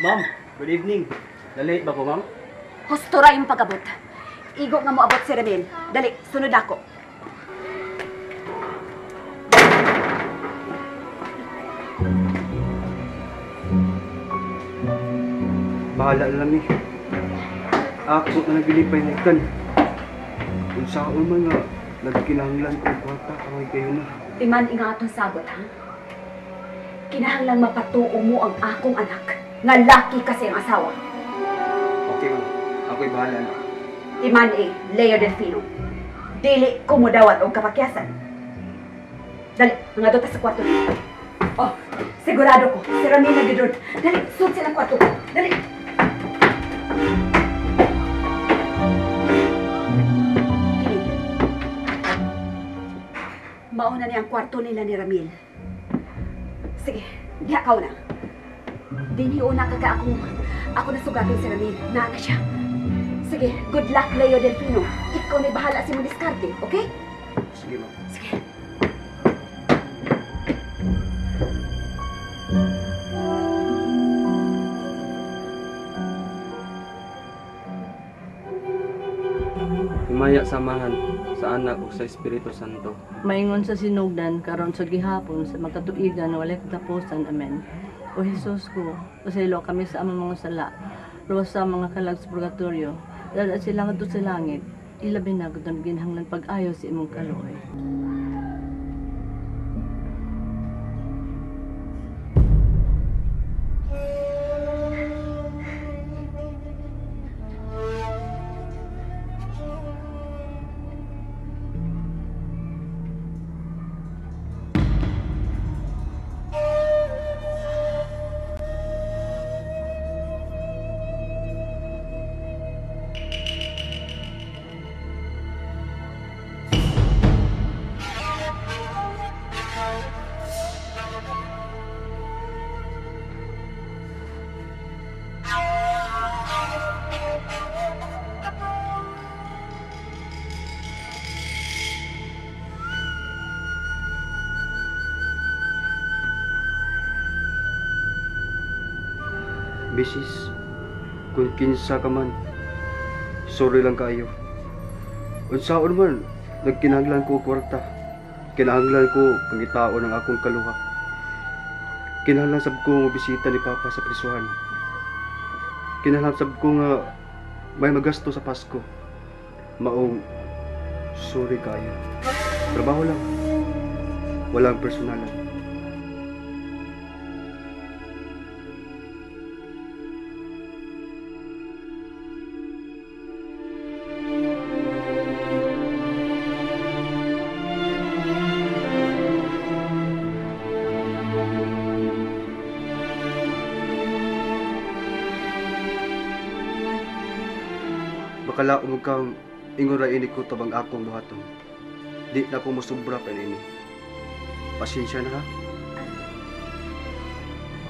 Ma'am, good evening. Dali ba ko, ma'am? Husto ra imong pag-abot. Igo nga moabot si Ramil. Dali, sunod ako. Bahala na lang eh. Ako na nagilipay na ikan. Kung saan man nga, nagkinahanglan ko kwarta, kaway kayo na. Iman nga atong sagot, ha? Kinahanglan mapatuo mo ang akong anak nga laki kasi ang asawa. Okay, ma'am. Ako'y bahala na. Iman eh, Leo Delfino. Dili ko mo dawat og kapakyasan. Dali, mga dota sa kwarto. Oh, sigurado ko. Si Ramil na gidod. Dali, sud sila kwarto. Dali. Kini. Mauna niya ang kwarto nila ni Ramil. Sige, diha ka una. Dinhi una ka ka ako nasugatin si Ramil. Naa na siya. Sige, good luck, Leo Delfino. Ikaw may bahala sa imong diskarte, okay? Sige, ma'am. Sige. Himaya samahan sa Anak ug sa Espiritu Santo. Maingon sa sinugdan karon sa gihapon sa magkatuigan walay katapusan. Amen. O Hesus ko, pasaylo kami sa among mga sala, luwas sa mga kalag sa purgatorio, dala sila ngadto sa langit, ilabi na gud ang ginhanglan pag-ayo sa imong kaluoy. Misis, kung kinsa ka man, sorry lang kayo. Unsaon man, nagkinahanglan ko kwarta. Kinahanglan ko pangitaon ang akong kaluha. Kinahanglan sab ko nga bisita ni Papa sa prisuhan. Kinahanglan sab ko nga may magasto sa Pasko. Maong sorry kayo. Trabaho lang. Walang personalan. Makalaom kang ingon ra ini ko tabang akong buhaton. Di na ko mosubra pa ini. Pasensya na ha.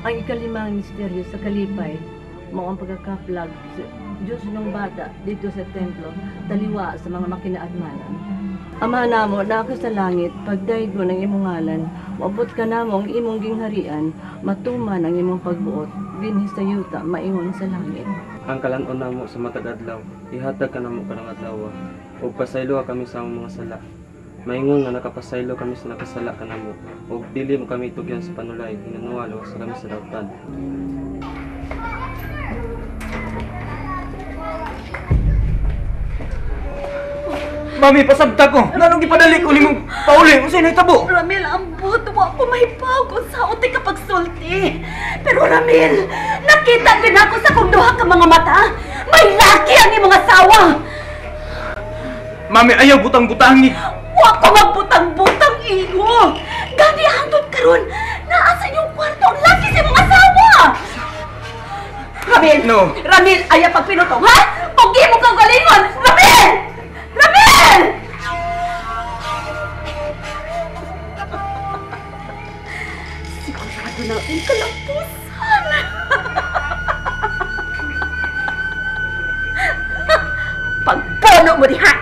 Ang ikalimang misteryo sa kalipay mao ang pagkakaplag sa Diyos ng bata dito sa templo, taliwa sa mga makinaadmanan. Ama namo, naa ka sa langit, pagdaygon ang imong ngalan, moabot ka namo ang imong gingharian, matuman ang imong pagbuot, dinhi sa yuta maingon sa langit. Ang kalan-on namo sa matag adlaw, ihatag kanamo karong adlaw, ug pasayloa kami sa among mga sala. Maingon nga nakapasaylo kami sa nakasala kanamo, ug dili mo kami tugyan sa panulay, hinanuwa luwas kami sa dautan. Mami, pasabta ko! Nanong gipadali ko nimong pauli? Unsay nahitabo? Ramil, ambot! Wa ko mahipaw kung saon ti kapagsulti. Pero Ramil, nakita din ako sa kong duha ka mga mata. May laki ang imong asawa! Mami, ayaw butang-butang ni! Wa ko magbutang-butang, iho! Gani hangtod karon, naa sa inyong kwarto ang laki sa imong asawa! Ramil! No. Ramil, ayaw pagpinutong, ha? Pugi mo kang galingon! Ramil! Ramil! Sigurado na akong kalampusan! Pagpuno mo diha!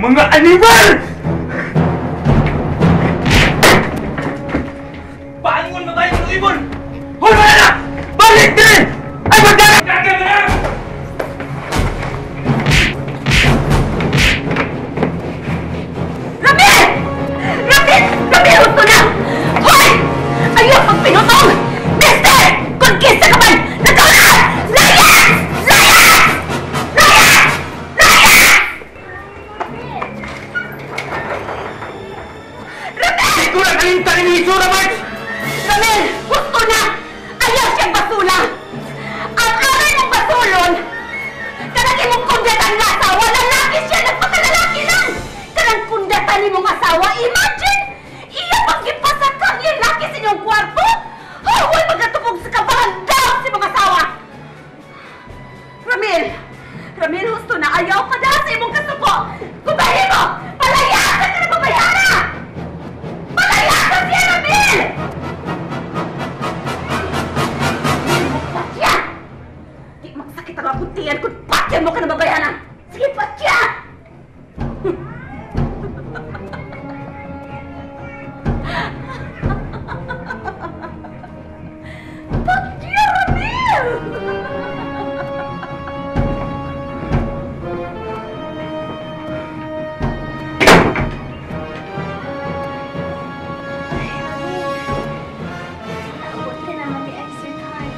Mga animal! Paangon mo tayo ng ibon! Hoy, wala na! Balik din! Ay, magdala! Gagawin na! Ramil! Ramil! Ramil, husto na! Hoy! Ayaw pag pinutong! Mister! Kung kinsa ka man! Nakaw na! Layas! Layas! Layas! Layas! Ramil! Hindi ko na kalimtan ni Isura, Marge! Ramil! Husto na! Ayaw siyang basula! Ang aray mong basulon! Kanang imong kundatan nga asawa, lalaki siya, nagpakalalaki lang! Kanang kundatan ni mong asawa, imagine! Iya pang gipasakang yung laki sa inyong kwarto! Huwag magkatupog sa kabahan daw si mong asawa! Ramil! Ramil, husto na, ayaw pa dahil sa imong kasuko! Kubahin mo! Palayasan ka na babayara! Palayasan siya, Ramil! Patya! Di magsakit ang akong tiyan kung patyan mo ka na babayana! Sige, patya! Patya, Ramil! Ay, Ramil. Naabot ka naman ni sweetheart.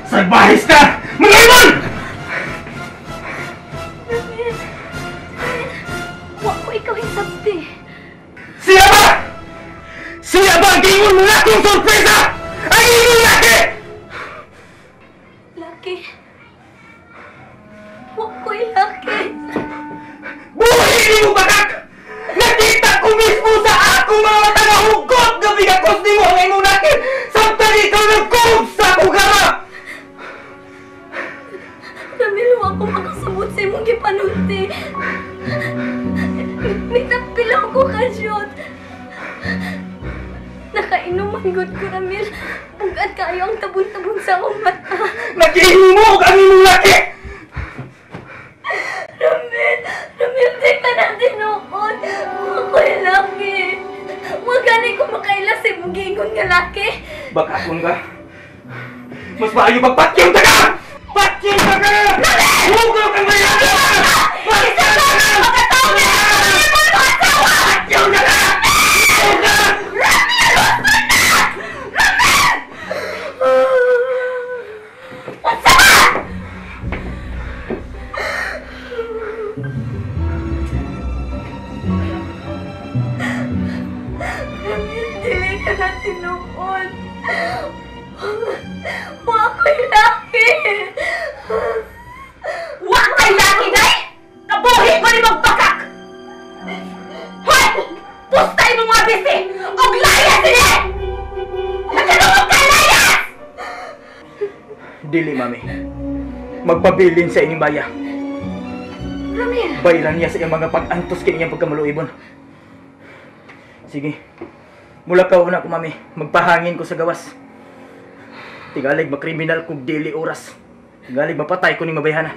Salbahis ka! Mga ibon! Ramil, Ramil, wa ko ikaw hisabti. Siya ba? Siya ba ang giingon mo na akong sorpresa? Ang imong laki! Laki. Wa ko'y laki. Buhi nimo bakak! Nakita ko mismo sa akong mga mata nga hugot nga bigakos nimo ang imong laki! Samtang ikaw nagkuog sa akong kama! Ramil, wa ko makasabot sa imong gipanulti. Nitapilaw ko ka, Shot. Nakainom man gud ko, Ramil. Bugat kayo ang tabon-tabon sa akong mata. Nag-iinom mo ang imong laki! Ramil, Ramil, di ka na tinuod. Wa ko'y laki. Wa gani ko makaila sa imong giingon nga laki. Bakakon ka? Mas maayo pagpatyong ta ka! Patyong ta ka! Hugaw kang mayada! Isa ka na pagkatao niya! Patyong ta ka! Hugaw! Ramil! Husto na! Ramil! Unsa ka? Ramil, dili ka na tinuod. Wa ko'y laki. Wa kay laki, day! Kabuhi ko ni magbakak! Hoy! Pustay mo mga bisi! Og layas sila! Nagkalungog ka, layas! Dili, mami. Magpabilin sa inyong baya. Ramil! Bayran niya sa iyang mga pag-antos kini iyang pagkamaluibon. Sige. Mula ka una ko, mami. Magpahangin ko sa gawas. Tingalig makriminal kog dili oras. Tingalig mapatay ko ning mabayhana.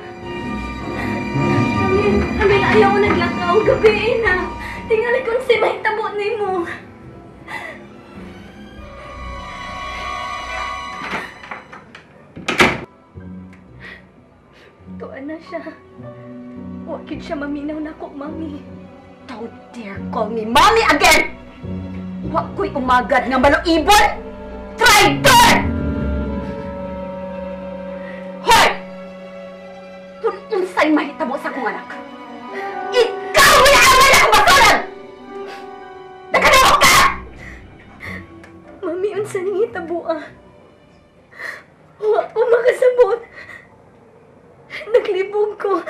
Ramil, Ramil, ayaw ko naglakaw. Gabi na. Tingali kung si mahitabo nimo. Tuan na siya. Wa gyud siya maminaw na ako, mami. Don't dare call me mommy again! Wa ko'y umagad nga maluibon! Traitor! Hoy! Kung unsay mahitabo sa akong anak, ikaw may amay akong basulan! Nakadawag ka! Mami, unsa ning hitabo ah? Wa ko makasabot. Naglibog ko.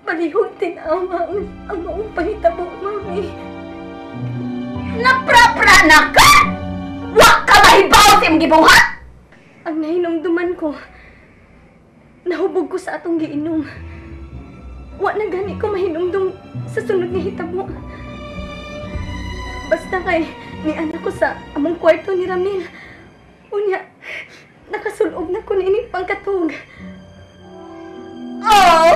Palihog tinawa ang maong pahitabo, mami. Naprapra na ka! Wa ka mahibaw sa imong gibuhat! Ang nahinumduman ko, nahubog ko sa atong giinom. Wa na gani ko mahinumdum sa sunod nga hitabo. Basta kay ni anak ko sa among kwarto ni Ramil. Unya, nakasulob na ko niining pangkatog. Oh!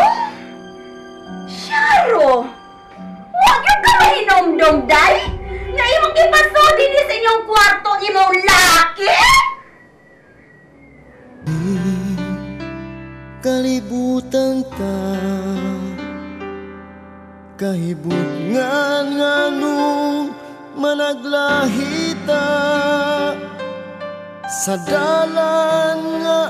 Dong, day? Nga imong gipasod dinhi sa inyong kwarto imong laki? Kalibutan ta kahibutngan nganong managlahita sa dalan nga